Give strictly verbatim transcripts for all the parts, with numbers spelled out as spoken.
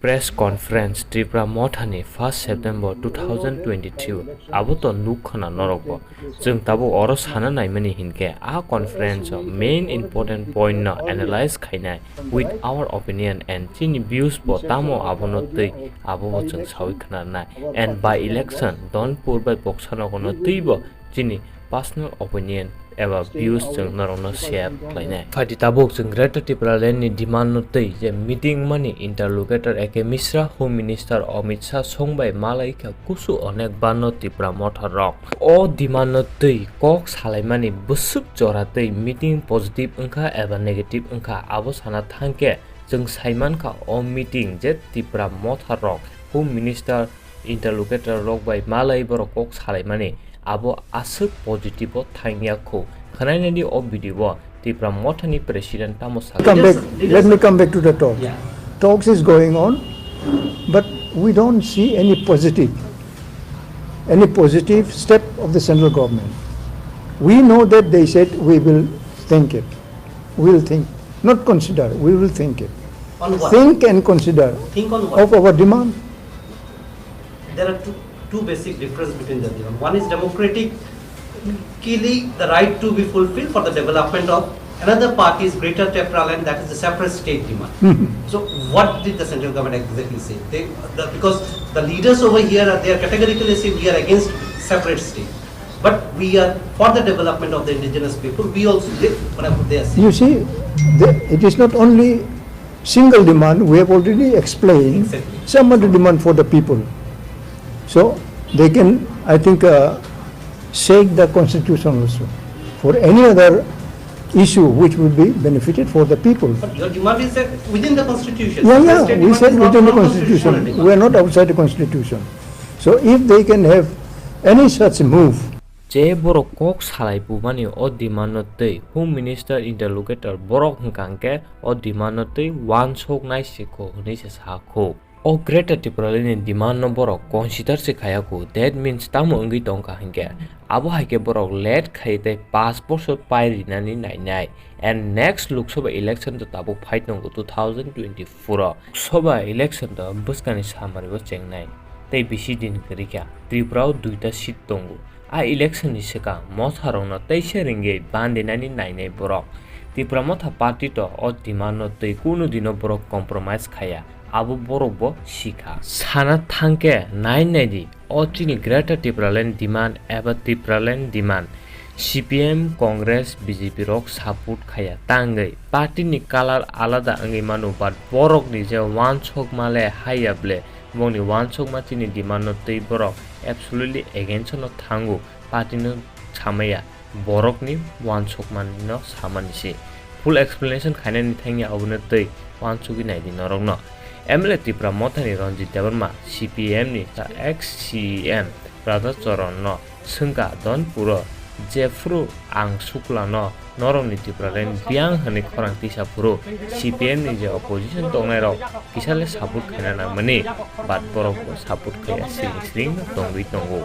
Press conference Tipra Mothani first September two thousand twenty-two, abo to nuk khna norokbo. Chwng tabuk oro sana naimani hinkhe, a conference o main important point no analyze khainai with our opinion and chini views bo tamo abono twi abobo chwng sawi khna rwnai and by election Donpur bai Boksanogo no twibo chini personal opinion eba views chwng norokno share khlainai. Phaidi tabuk chwng Greater Tipraland ni demand no twi je meeting mani interlocutor A K Mishra, Home Minister Amit Shah song bai malai kha kusu onek banno Tipra Motha rok. O demand no twi kok salaimani bwswk jora twi meeting positive wngkha eba negative wngkha abo sana thangkhe chwng saimankha o meeting je Tipra Motha rok Home Minister interlocutor rok bai malai borok kok salaimani abo aswk positive o thangya kho. Khwnainani o video o Tipra Mothani president tamo sakha. Come back. Let me come back to the talk. Yeah. Talks is going on, but we don't see any positive, any positive step of the central government. We know that they said we will think it. We will think, not consider. We will think it. On what? Think and consider. Think on what? Of our demand. There are two, two basic difference between the demand. One is democratically the right to be fulfilled for the development of another party's greater Tipraland, that is the separate state demand. Mhm. So what did the central government exactly say? They, the, because the leaders over here are, they are categorically say we are against separate state. But we are for the development of the indigenous people. We also live whatever they are saying. You see, the, it is not only single demand, we have already explained. Exactly. Some other demand for the people. So they can, I think, uh, shake the constitution also for any other issue which would be benefited for the people. But your demand is that within the constitution. Yeah, yeah, we said within the constitution. We are not outside the constitution. So if they can have any such move, je borok kok salai bumani o demand no twi Home Minister interlocutor borok hwnkha hwnkhe o demand no twi wansuk nai se kho hwnwi se sa kho. O Greater Tipraland ni demand no borok consider se khaya kho, that means tamo wngwi tongkha hinkhe abo hai khe borok let khai tei paanch bosor pai rinani nainai and next Lok Sabha election to tabuk phai tongo two thousand twenty-four o. Lok Sabha election to bwskani samari bo chengnai tei bisi din kwrwi kha. Tripura o duita seat tongo. A election ni swkang motharokno teisa ringwi bandinani nainai borok. Tipra Motha Party to o demand no twi kunu dino borok compromise khaya, abo borok bo sikha. Sana thangkhe nai naidi, o chini Greater Tipraland demand eba Tipraland demand C P M, Congress, B J P rok support khaya, tangwi party ni colour alada wngwi mano, but borok ni je wansok male haiya ble, bongni wansokma chini demand no twi borok absolutely against no thango, party no samaya, borokni wansokmani no samani se. Full explanation khainani thangya obono twi wansugwi naidi norokno. M L A Tipra Mothani Ranjit Debbarma, C P M ni ex C E M Radha Charan no swngkha Donpuro, jephuru ang suklano norokni Tipraland biyang hwnwi khorang tisa phuru C P M ni je opposition tongnairok kisale support khaina nangmani, but borok bo support khaiya siring siring tongwi tongo.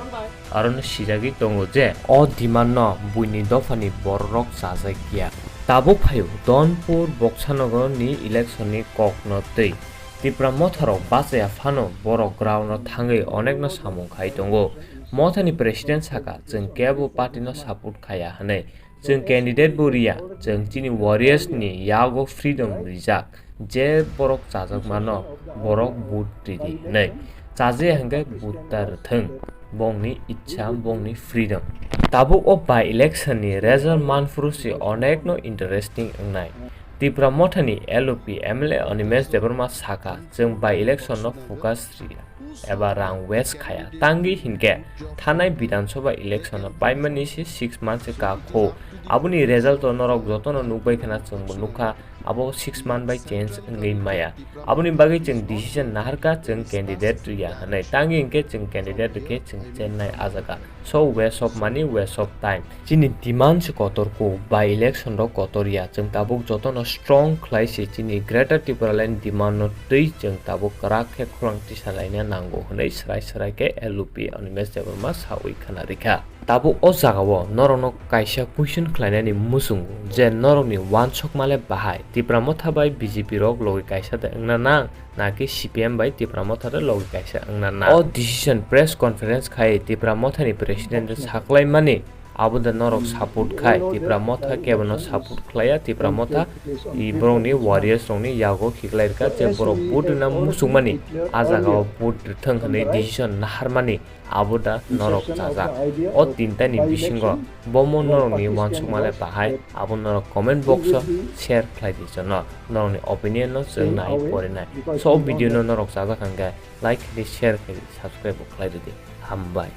Arono sijagwi tongo je o demand no buini dophani bororok chajakya. Tabuk phaio Donpur Boksanagar ni election ni kok no twi Tipra Motharok bachaya phano borok ground o thangwi onekno samung khai tongo. Mothani president sakha, "Chwng kebo party no support khaya," hwnwi. Chwng candidate bo riya, chwng chini warriors ni yago freedom rijak, je borok chajakmano borok vote ridi hwnwi. Chajaya hwnkhe vote ta rwthwng, bongni ichha, bongni freedom. Tabuk o by election ni result manphuru se onekno interesting wngnai. Tipra Mothani L O P M L A Animesh Debbarma sakha, "Chwng by election no focus riya eba rang waste khaya, tangwi hinkhe thanai Bidhan Sabha election no paimani se six months se ka kho. Aboni result o norok jotono nukbai khna, chwngbo nukha, abo six month bai change wngwi maya. Aboni bagwi chwng decision naharkha, chwng candidate riya hwnwi, tangwi hinkhe chwng candidate rikhe chwng chennai a jaga." So waste of money, waste of time. Chini demand se kotor kuk, by election rok kotor ya. Chwng tabuk jotono strong khlai se chini Greater Tipraland demand no twi chwng tabuk kwrak khe khorang tisa laina nango hwnwi swrai swrai khe L O P Animesh Debbarma sawi khna rikha. Tabuk o jagao norokno kaisa question khlainani muchungo je norokni uansukma le bahai Tipra Motha bai B J P rok logi kaisa de wngna nang, naki C P M bai Tipra Motha de logi kaisa wngna nang. O decision press conference khai Tipra Motha ni president de saklaimani, abo da norok support khai Tipra Motha kebono support khlaiya, Tipra Motha i borokni warriors rokni yago khiklai rwkha je borok vote rwna muchungmani, a jagao vote rwthwng hwnwi decision naharmani. Abo da norok chajak. O tintani bisingo bomo norokni uansukma le bahai, abo norok comment box o share khlai di jono. Norokni opinion no chwng nai pori nai. So o video no norok chajak hwnkhe like khe di, share khe di, subscribe bo khlai rwdi. Hambai.